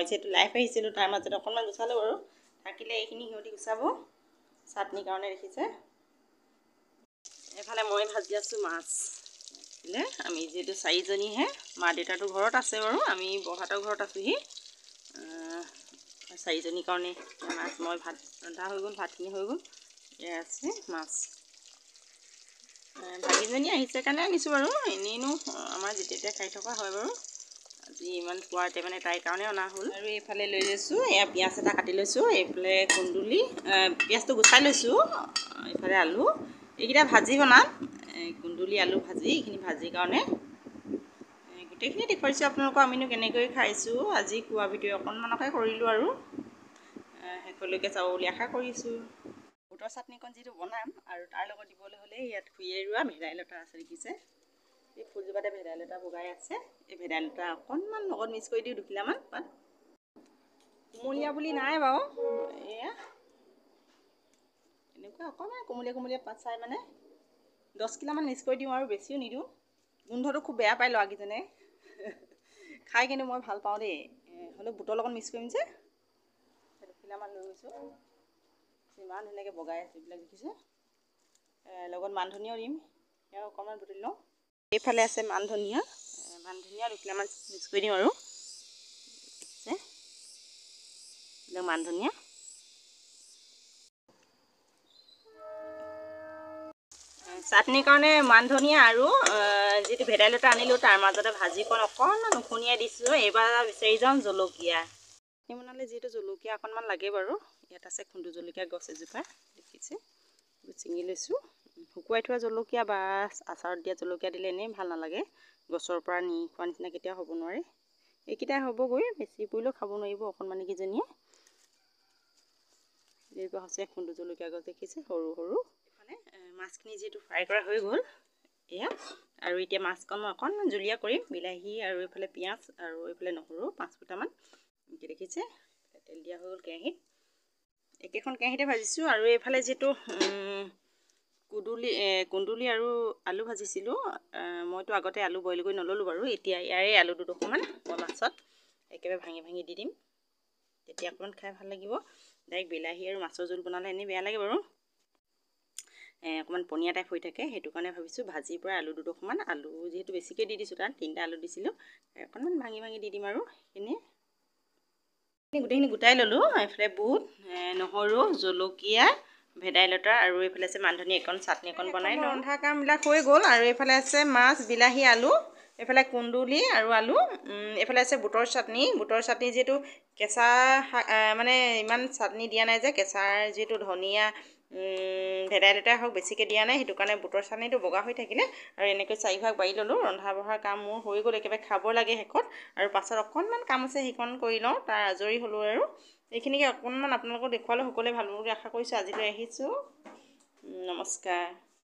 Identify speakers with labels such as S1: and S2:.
S1: যিহেতু লাইভ আহিছিলোঁ তাৰ মাজতে অকণমান গুচালোঁ বাৰু, থাকিলে এইখিনি সিহঁতি গুচাব চাটনিৰ কাৰণে। দেখিছে এইফালে মই ভাজি আছোঁ মাছ। আমি যিহেতু চাৰিজনীহে, মা দেউতাটো ঘৰত আছে বাৰু, আমি বৰহাটৰ ঘৰত আছোঁহি। চাৰিজনীৰ কাৰণে মাছ, মই ভাত ৰন্ধা হৈ গ'ল, ভাতখিনি হৈ গ'ল। এয়া আছে মাছ, ভাগিজনী আহিছে কাৰণে আনিছোঁ বাৰু, এনেইনো আমাৰ যেতিয়া তেতিয়া খাই থকা হয় বাৰু। আজি ইমান পুৱাতে মানে তাইৰ কাৰণে অনা হ'ল। আৰু এইফালে লৈ লৈছোঁ, এয়া পিঁয়াজ এটা কাটি লৈছোঁ, এইফালে কুন্দুলি, পিঁয়াজটো গুচাই লৈছোঁ, এইফালে আলু, এইকেইটা ভাজি বনাম, কুন্দুলি আলু ভাজি। এইখিনি ভাজিৰ কাৰণে গোটেইখিনি দেখুৱাইছোঁ আপোনালোকক আমিনো কেনেকৈ খাইছোঁ। আজি খোৱা ভিডিঅ' অকণমানকে কৰিলোঁ আৰু শেষলৈকে চাব বুলি আশা কৰিছোঁ। বুটৰ চাটনিকণ যিটো বনাম আৰু তাৰ লগত দিবলৈ হ'লে ইয়াত খুৰিয়ে ৰোৱা ভেদাইলতা আছে, দেখিছে এই ফুলজোপাতে ভেদাইলতা বগাই আছে। এই ভেদাইলতা অকণমান লগত মিক্স কৰি দিওঁ, দুখিলামান পাত। কুমলীয়া বুলি নাই বাৰু, এয়া এনেকুৱা অকণমান কুমলীয়া কুমলীয়া পাত চাই মানে 10 কিলোমান মিক্স কৰি দিওঁ আৰু বেছিও নিদিওঁ। গোন্ধটো খুব বেয়া পায় ল'ৰাকেইজনে খাই, কিন্তু মই ভাল পাওঁ দেই। হ'লেও বুটৰ লগত মিক্স কৰিম যে, দুখিলামান লৈ গৈছোঁ। ইমান ধুনীয়াকৈ বগাই আছে এইবিলাক, দেখিছে। লগত মান ধনিয়াও দিম, সেয়া অকণমান বুটলি লওঁ। এইফালে আছে মান ধনিয়া, মান ধনিয়া দুখিলামান মিক্স কৰি দিম আৰু। দেখিছে এইবিলাক মান ধনিয়া। চাটনিৰ কাৰণে মান ধনিয়া আৰু যিটো ভেদাইলতা আনিলোঁ তাৰ মাজতে ভাজিকণ অকণমান উখনিয়াই দিছোঁ। এইবাৰ বিচাৰি যাওঁ জলকীয়া। চাটনি বনালে যিহেতু জলকীয়া অকণমান লাগে বাৰু। ইয়াত আছে খুন্দু জলকীয়া গছ এজোপা, দেখিছে ছিঙি লৈছোঁ। শুকুৱাই থোৱা জলকীয়া বা আচাৰত দিয়া জলকীয়া দিলে এনেই ভাল নালাগে, গছৰ পৰা নি খোৱা নিচিনা কেতিয়াও হ'ব নোৱাৰে। এইকেইটাই হ'বগৈ, বেছি পৰিলেও খাব নোৱাৰিব অকণমানিকেইজনীয়ে। এইজোপা হৈছে খুন্দু জলকীয়া গছ, দেখিছে সৰু সৰু। এইফালে মাছখিনি যিহেতু ফ্ৰাই কৰা হৈ গ'ল এয়া। আৰু এতিয়া মাছকণ মই অকণমান জুলীয়া কৰিম, বিলাহী আৰু এইফালে পিঁয়াজ আৰু এইফালে নহৰু 5 ফুটামান। দেখিছে তেল দিয়া হৈ গ'ল কেৰাহীত, একেখন কেৰাহীতে ভাজিছোঁ। আৰু এইফালে যিটো কুন্দুলি আৰু আলু ভাজিছিলোঁ, মইতো আগতে আলু বইল কৰি নল'লোঁ বাৰু। এতিয়া ইয়াৰে আলু দুডোখৰমান মই মাছত একেবাৰে ভাঙি ভাঙি দি দিম, তেতিয়া অকণমান খাই ভাল লাগিব। ডাইৰেক্ট বিলাহী আৰু মাছৰ জোল বনালে এনেই বেয়া লাগে বাৰু, অকণমান পনীয়া টাইপ হৈ থাকে। সেইটো কাৰণে ভাবিছোঁ ভাজিৰ পৰা আলু দুডোখৰমান, আলু যিহেতু বেছিকৈ দি দিছোঁ, তাত 3টা আলু দিছিলোঁ, অকণমান ভাঙি ভাঙি দি দিম। আৰু সেইখিনি গোটেইখিনি গোটাই ল'লোঁ। এইফালে বুট, নহৰু, জলকীয়া, ভেদাইলতা আৰু এইফালে আছে মান ধনিয়া, একণ চাটনি অকণ বনাই লওঁ। ৰন্ধা কামবিলাক হৈ গ'ল। আৰু এইফালে আছে মাছ, বিলাহী, আলু, এইফালে কুন্দুলি আৰু আলু, এইফালে আছে বুটৰ চাটনি। বুটৰ চাটনি যিহেতু কেঁচা মানে ইমান চাটনি দিয়া নাই যে, কেঁচাৰ যিহেতু ধনিয়া ভেদাইলতাই হওক বেছিকৈ দিয়া নাই, সেইটো কাৰণে বুটৰ চাটনিটো বগা হৈ থাকিলে। আৰু এনেকৈ চাৰিভাগ বাৰী ল'লোঁ। ৰন্ধা বঢ়াৰ কাম মোৰ হৈ গ'ল, একেবাৰে খাব লাগে শেষত। আৰু পাছত অকণমান কাম আছে, সেইকণ কৰি লওঁ, তাৰ আজৰি হ'লোঁ। আৰু এইখিনিকে অকণমান আপোনালোকক দেখুৱালোঁ, সকলোৱে ভাল পাব বুলি আশা কৰিছোঁ। আজিলৈ আহিছোঁ, নমস্কাৰ।